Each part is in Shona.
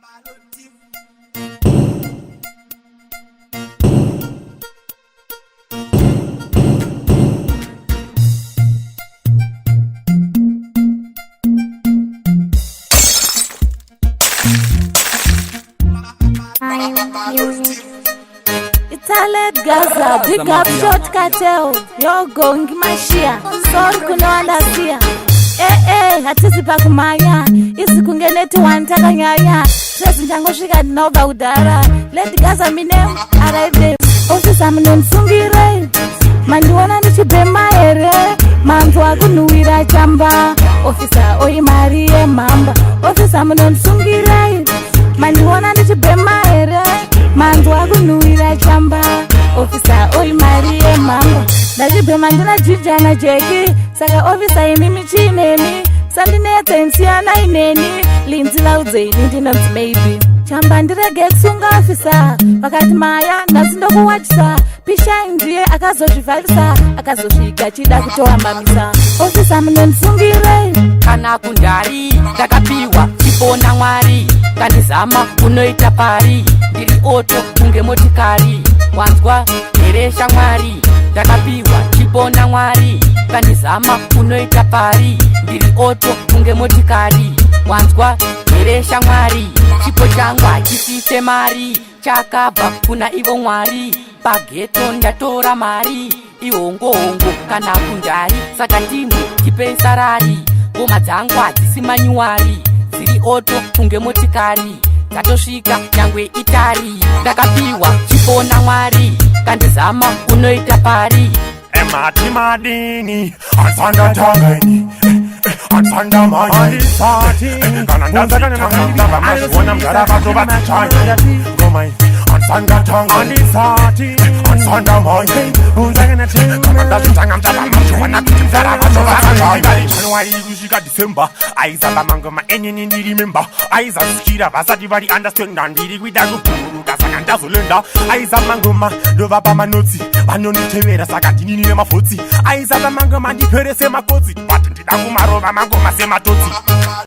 Italet Gaza, big up short cartel, yo gongi mashia, sorry kunowandasiya. Eh eh, hatisi pakumanya, isi kunge neti one takanyanya. Stress ndichangosvika ndinobva kudhara. Lady Gaza my name, arrive. Officer munondisungire, mandiona ndichibhema here, manzwa kunhuwira chamba. Officer oi mari yemhamba. Officer munondisungire, mandiona ndichibhema here, manzwa kunhuwira chamba. Officer oi mari yemhamba. Ndachibhema ndina Jinja naJeki, saka officer imimi chineni. Sandinetse musiyana ineni, linzi vaudzeini ndinonzi maybe. Chamba ndirege kusunga officer, vakati maya nhasi ndokuwachisa. Pishai ndiye akazozvivharisa, akazosvika chida kutoambamisa. Officer munondisungire. Kana kundari ndakapiwa chipo naMwari, kandizama unoita pari, ndiri auto kunge motikari. Wanzwa here shamwari? Ndakapiwa chipo naMwari, kandizama unoita pari, ndiri auto kunge motikari. Wanzwa here shamwari? Chipo changu hachisise mari, chakabva kuna ivo Mwari. Paghetto ndatora mari ihongohongo kana kundari, saka timu tipei salary. Ngoma dzangu hadzisi manual, dziri auto kunge motikari, dzatosvika nyangwe itari. Ndakapiwa chipo naMwari, kandizama unoita pari. Emati madini atsandatanga ini atsandamanya kana ndazitanga ndabva mazviona mudhara vacho vadzichanya ngoma iyi atsandatanga atsandamanya kana ndazvitanga ndabva mazviona kuti mudhara vacho vadzichanya. January kusvika December aizamba mangoma enini ndiri member, aizasvikira vasati vari understanda ndiri kuita kubhuruka saka ndazolenda. Aizamba ngoma ndovapa manotsi vanonditevera saka ndinini nemafotsi. Aizamba mangoma ndipere semakotsi but ndida kumarova mangoma sematotsi.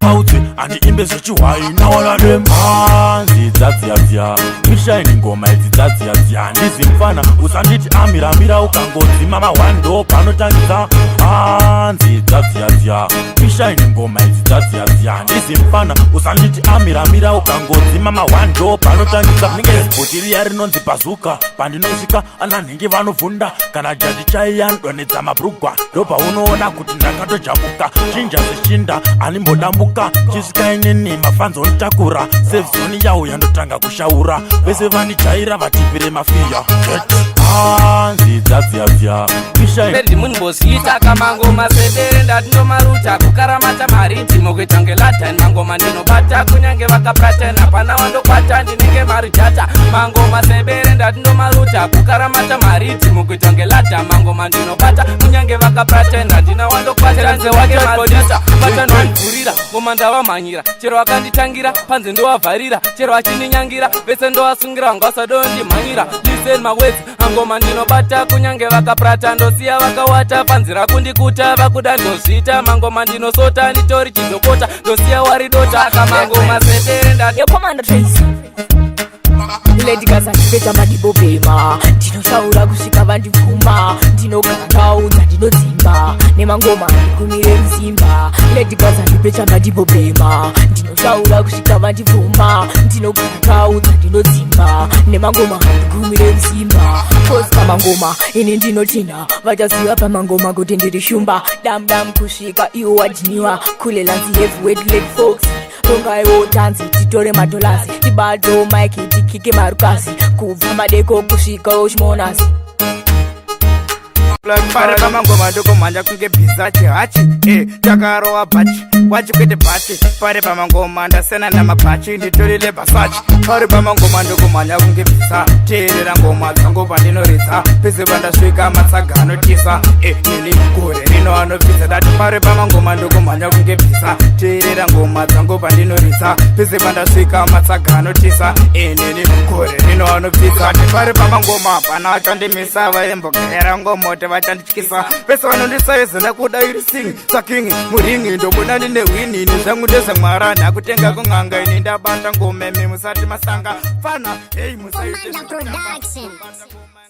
Pautsi handiimbe zvechihwai nawala nemhanzi dzadziyadziya mishaini ngoma idzi dzadziyadziya ndizi mfana usanditi amiramira ukangodzima mahwando panotangidza hanzi dzadziyadziya mishaini ngoma idzi dzadziyadziya ndizi mfana usanditi amiramira ukangodzima mahwando panotangidza ninge bhuti riya rinonzi bazooka pandinosvika ananhingi vanovhunda kana jadi chaiya ndonedza mabrugwa ndopaunoona kuti ndakatojamuka chinja sechinda animbodambuka chisvika inini mafanzo onditakura safe zone yawo yandotanga kushaura vese vandijaira vatipire mafiya hanzi dzadziyadziya mishaini. Ndimunbozviita kamangoma sebere ndati ndomaruta kukaramata maridhimo kuita kunge ladhan. Mangoma ndinobata kunyange vakapratan hapana wandokwata ndinenge marijata. Mangoma sebere ndati ndomaruta kukaramata maridhimo kuita kunge ladha. Mangoma ndinobata kunyange vakapratan handina wandokwata ndinenge marijata. Vachanondivhurira ngoma ndavamhanyira chero vakanditangira panze ndovavharira chero vachindinyangira vese ndovasungira vanga vasadondimhanyira. Listen mawords, angoma ndinobata kunyange vakaprata ndosiya vakawata panzira kundikuta vakuda ndozviita. Mangoma ndinosota nditori chidhokota ndosiya waridota akamangoma sebere ndati Yo, Commander Trace. Lady Gaza ndipeta madibobhema ndinoshaura kusvika vandibvuma ndinogara ndaudza ndinodzimba nemangoma ndigumire muzimba. Lady Gaza ndipeta madibobhema ndinoshaura kusvika vandibvuma ndinogara ndaudza ndinodzimba nemangoma ndigumire muzimba. 'Cause pamangoma ini ndinotinha vachaziva pamangoma kuti ndiri shumba dam dam kusvika iwo wadhiniwa kulelanzi heavyweight lady fox rongaiwo tanzi titore madolasi tibato mike tikike marukasi kubva madeko kusvika uchimonasi. Pari pamangoma ndokumhanya kunge bhiza chihachi e chakarova bhachi wachi kwete bhachi. Pari pamangoma ndasiyana namabhachi nditorile bhasachi. Pari pamangoma ndokumhanya kunge bhiza. Teerera ngoma dzangu pandinoridza pese pandasvika matsaga anotisa e nini gore rino anopfidza. Ndati pari pamangoma ndokumhanya kunge bhiza. Teerera ngoma dzangu pandinoridza pese pandasvika matsaga anotisa e nini gore rino anopfidza. Pari pamangoma pana achandimisa vaimbogera ngomote vachandityisa vese vanondisaiza ndakuda iri sing saking muringi ndobuda. Ndine wini ini, zvangu ndezvamwara. Ndakutenga kun'anga ini, ndabata ngoma, imi musati masanga fana. Hei, musaite Commander zvekutamba. Production. Kubata ngoma.